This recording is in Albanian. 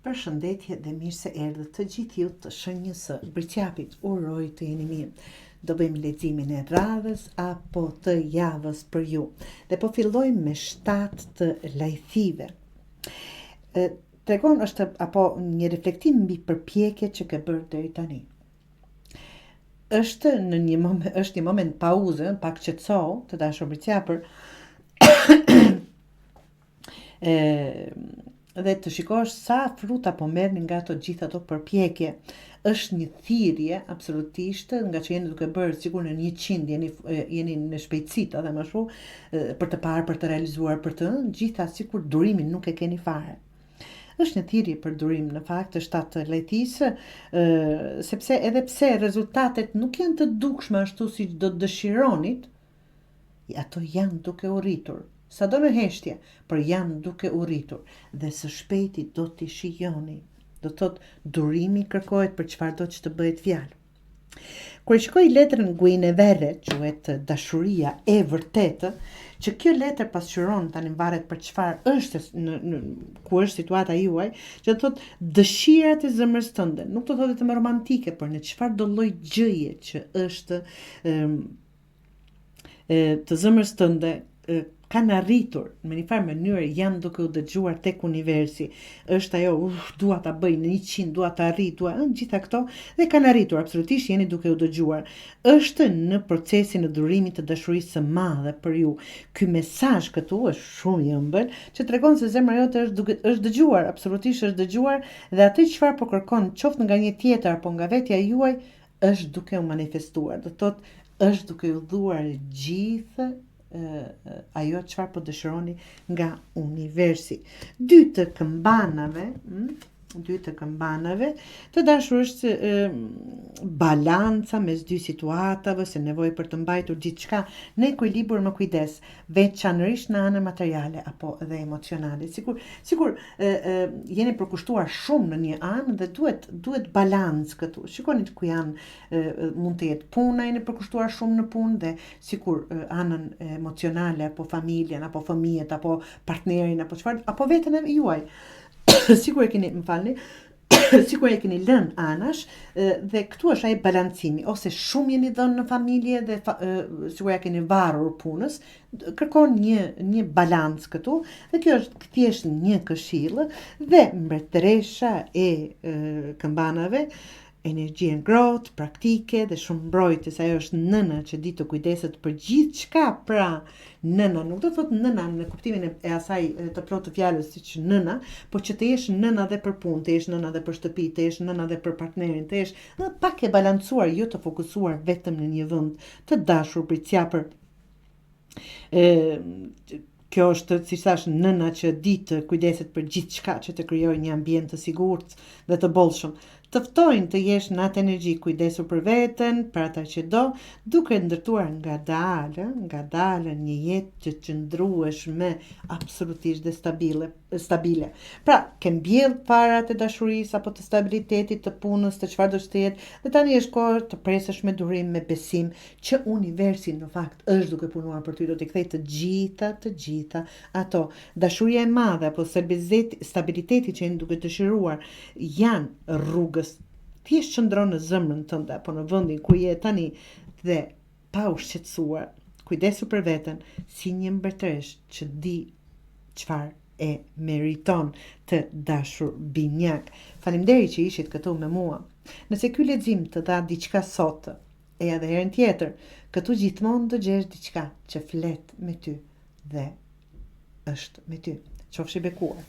Përshëndetje dhe mirë se erdhët të gjithë ju të shenjës së Bricjapit. Uroj të jeni mirë. Do bëjmë leximin e radhës apo të javës për ju. Dhe po fillojmë me 7 të lajthive. E, tregon është apo një reflektim mbi përpjekjet që ke bërë deri tani. Është në një moment, është një moment pauze, pak qetësohu, të dashur Bricjapër. e, dhe të shikosh sa fruta po merrni nga ato gjithë ato përpjekje. Është një thirrje absolutisht nga që jeni duke bërë sikur në 100 jeni jeni në shpejtësi ta them ashtu për të parë, për të realizuar, për të gjitha sikur durimin nuk e keni fare. Është një thirrje për durim në fakt është shtatë lajthisë, sepse edhe pse rezultatet nuk janë të dukshme ashtu siç do të dëshironit, Ato janë duke u rritur, sado në heshtje, por janë duke u rritur dhe së shpejti do t'i shijoni. Do të thotë, durimi kërkohet për çfarëdo që të bëhet fjalë. Kur e shikoj letrën Guinevere, quhet dashuria e vërtetë, që kjo letër pasqyron tani varet për çfarë është në, në ku është situata juaj, që do të thotë dëshirat e zemrës tënde, nuk do të thotë vetëm romantike, por në çfarëdo lloj gjëje që është ëm të zemrës tënde kanë arritur në një farë mënyrë janë duke u dëgjuar tek universi. Është ajo, uf, dua ta bëj në 100, dua ta arrij, dua, ëh, gjitha këto dhe kanë arritur, absolutisht jeni duke u dëgjuar. Është në procesin e dhurimit të dashurisë së madhe për ju. Ky mesazh këtu është shumë i ëmbël, që tregon se zemra jote është duke është dëgjuar, absolutisht është dëgjuar dhe atë çfarë po kërkon, qoftë nga një tjetër apo nga vetja juaj, është duke u manifestuar, do të thotë është duke ju dhuar gjithë ajo çfarë po dëshironi nga universi. Dy të këmbanave, hm, dy të këmbanave, të dashur është e, balanca mes dy situatave, ose nevojë për të mbajtur gjithçka në ekuilibër me kujdes, veçanërisht në anën materiale apo edhe emocionale. Sikur sikur e, e, jeni përkushtuar shumë në një anë dhe duhet duhet balancë këtu. Shikoni ku janë e, mund të jetë puna, jeni përkushtuar shumë në punë dhe sikur e, anën emocionale apo familjen apo fëmijët apo partnerin apo çfarë apo veten e juaj. sikur e keni, më falni, sikur e keni lënë anash dhe këtu është ai balancimi ose shumë jeni dhënë në familje dhe fa, sikur ja keni varur punës, kërkon një një balancë këtu dhe kjo është thjesht një këshillë dhe mbretëresha e, e këmbanave energji e ngrohtë, praktike dhe shumë mbrojtës, ajo është nëna që di të kujdeset për gjithçka, pra nëna nuk do të thotë nëna në kuptimin e, e asaj të plotë të fjalës siç nëna, por që të jesh nëna dhe për punë, të jesh nëna dhe për shtëpi, të jesh nëna dhe për partnerin, të jesh ë, pak e balancuar, jo të fokusuar vetëm në një vend, të dashur bricjapër. E, kjo është, siç thashë, nëna që di të kujdeset për gjithçka që të krijojë një ambient të sigurt dhe të bollshëm. Të ftojnë të jesh në atë energji kujdesur për veten, për ata që do, duke ndërtuar ngadalë, ngadalë një jetë të qëndrueshme, absolutisht dhe stabile, stabile. Pra, ke mbjellë farat e dashurisë apo të stabilitetit, të punës, të çfarëdo që të jetë, dhe tani është koha të presësh me durim, me besim që universi në fakt është duke punuar për ty, do t'i kthejë të gjitha, të gjitha ato. Dashuria e madhe apo stabiliteti që jeni duke dëshiruar janë rrugës. Thjesht qëndro në zemrën tënde apo në vendin ku je tani dhe pa u shqetësuar, kujdesu për veten si një mbretëreshë që di çfarë e meriton të dashur binjak. Faleminderit që ishit këtu me mua. Nëse ky lexim të dha diçka sot, eja dhe herën tjetër, këtu gjithmonë do gjesh diçka që flet me ty dhe është me ty. Qofsh i bekuar.